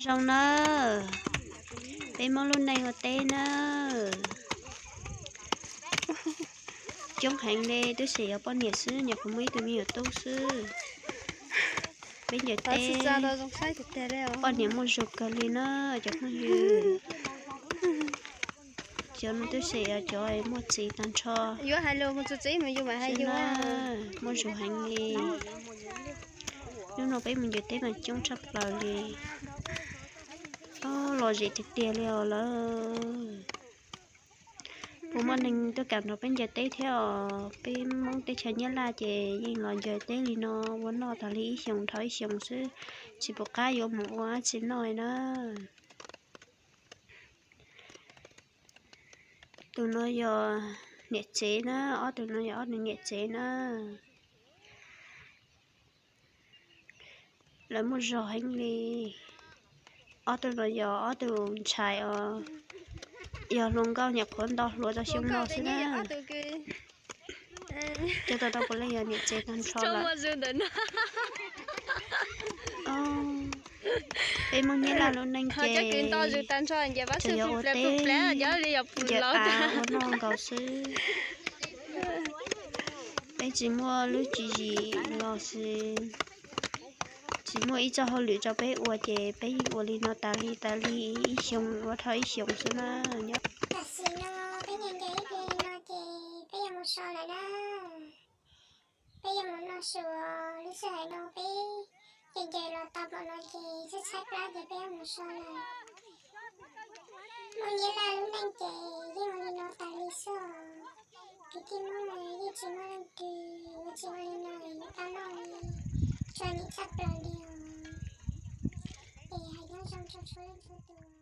Zoo na, peb Hmoob lub neej ua teb na, coob heev li, twb tsis yog poj niam xwb, nyuam qhuav muaj ib tug me nyuam tub xwb. Peb ncaws teb, poj niam muaj zog kawg li na cov phooj ywg. Cov no twb tsis yog cov muaj txiv tag nrho, muaj zog heev li. Hnub no peb mus ncaws teb mas coob tshaj plaws li. Ob, lom zem tiag tiag li os lawm. Puas muaj neeg tuaj kam nrog peb ncaws teb thiab os? Peb Hmoob teb chaws Nyab Laj ces yeej los ncaws teb li no ua noj tas li ib xyoos dhau ib xyoos xwb, tsis pom qab yuav mus ua dab tsi noj na. Tus no yog niam tsev na, ob tug no yog ob tug niam tsev na. Lawv muaj zog heev li. Ob tug no yog ob tug ntxhais os, yog hluas nkauj nyuam qhuav nto hluas tau xyoo no xwb na. Cov tau tau puav leej yog niam tsev tag nrho lawm. Peb Hmoob Nyab Laj lub neej ces tsuas yog ua teb, ncaws av ua noj nkaus xwb. Peb tsis muaj lub tswv yim los sis tsis muaj ib txoj hauj lwm rau peb ua ces peb yeej ua li no tas li tas li ib xyoos ua dhau ib xyoos xwb na. Tam sim no peb ncaws ncaws ib pliag li no ces peb yuav mus so lawm na. Peb yuav mus noj su, lub sij hawm no peb ncaws ncaws los tau npaum no ces tshaib tshaib plab ces peb yuav mus so lawm. Hmoob Nyab Laj lub neej ces yeej ua li no tas li xwb os. Kwv tij Hmoob yeej tsis muaj leej twg yuav tsis ua li no es yuav tau noj li, txom nyem tshaj plaws li os. Es hais nyob zoo rau txhua leej txhua tus.